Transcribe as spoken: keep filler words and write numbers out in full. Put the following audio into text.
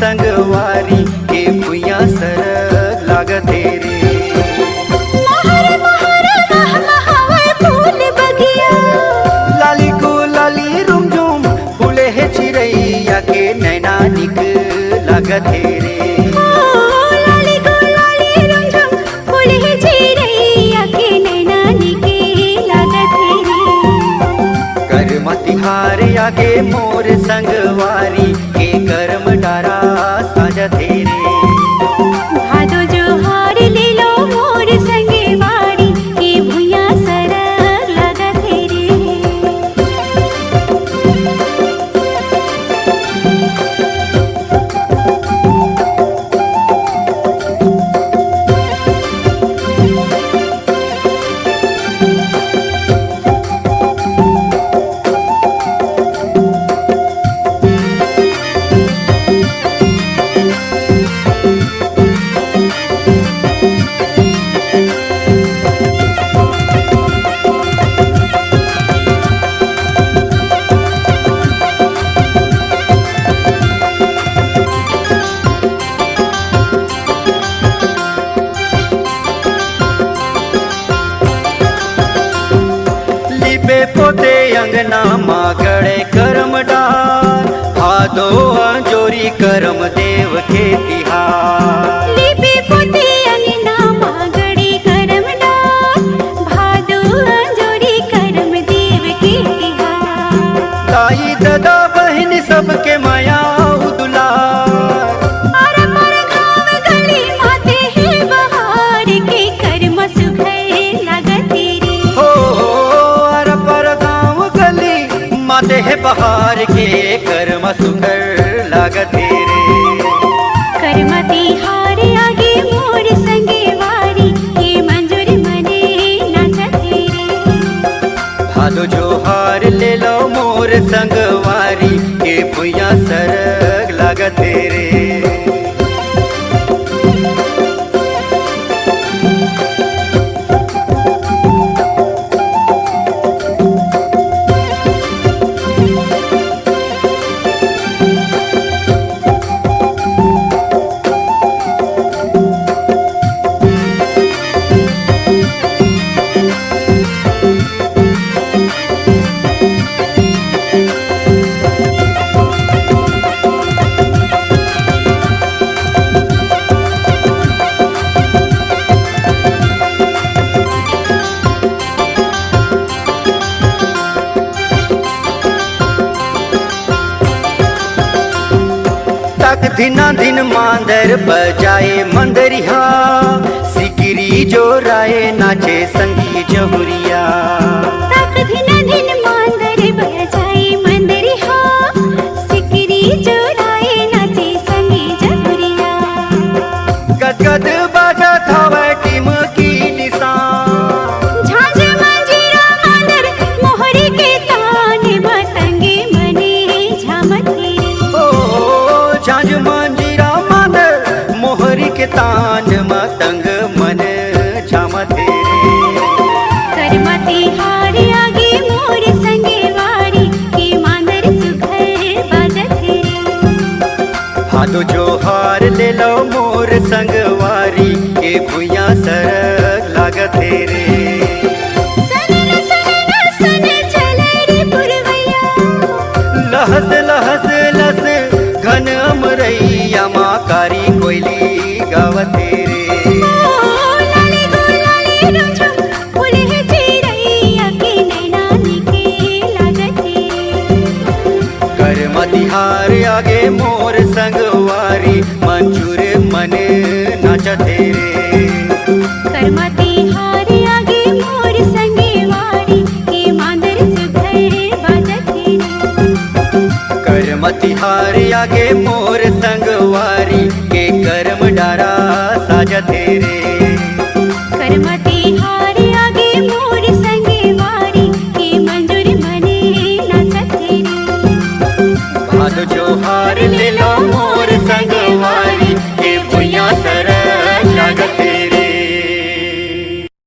संगवारी के भुइयां सरग लागत हे रे। महर महर महमहावय फूल बगिया। लाली गुलाली रुमझुम फूले हे चिरैया के नैना निक लागत हे रे। ओ, लाली गुलाली रुमझुम फूले हे चिरैया के नैना निक लागत हे रे। करम तिहार आगे मोर संगवारी के करम डारा साजत हे रे। भादो जोहार ले लो मोर संगवारी के भुइयां सरग लागत हे रे। लिपे पोते अंगना मा गड़े करम डार, भादो अंजोरी करम देव के तिहार। लिपे पोते अंगना मा गड़े करम डार, भादो अंजोरी करम देव के तिहार। दाई ददा बहिन सबके मया अउ दुलार। अर पर गाँव गली माते हे बहार के करम सुघर लागत रे। हो, हो, अर पर गाँव गली माते हे बहार के करम सुघर लागत रे। करम तिहार आगे मोर संगवारी के मंजूर मने नाचत रे। भादो जोहार ले लो मोर संगवारी के भुइयां सरग लागत हे रे। तक धिना धिन मांदर बजाए मंदरिहा, सिकरी जोराए नाचे संगी जहुरिया। तक धिना धिन मांदर बजाए मंदरिहा, सिकरी जोराए नाचे संगी जहुरिया। गदगद बाजत हवय टिमकी निशान। झांझ मंजीरा मांदर मोहरी के तान म तंगे मने झामत हे। ओ, झांझ मंजीरा मांदर मोहरी के तान म तंग मन झामत हे। करम तिहार आगे मोर संगवारी के मांदर सुघर बाजत हे। भादो जोहार ले लो मोर संगवारी के भुइयां सरग लागत हे रे। सनन सनन सन चले रे पुरवैया। लहस लहस लस घन अमरैया मा कारी कोयली गावत हे रे। ओ लाली गो लाली रुझुम फूले हे चिरैया के नैना निके लागत हे। करम तिहार आगे मोर संगवारी मंजूर मन नाचत हे रे। करम तिहार आगे मोर संगवारी के मांदर सुघर बाजत हे रे। करम तिहार आगे मोर संगवारी के करम डारा साजत हे रे।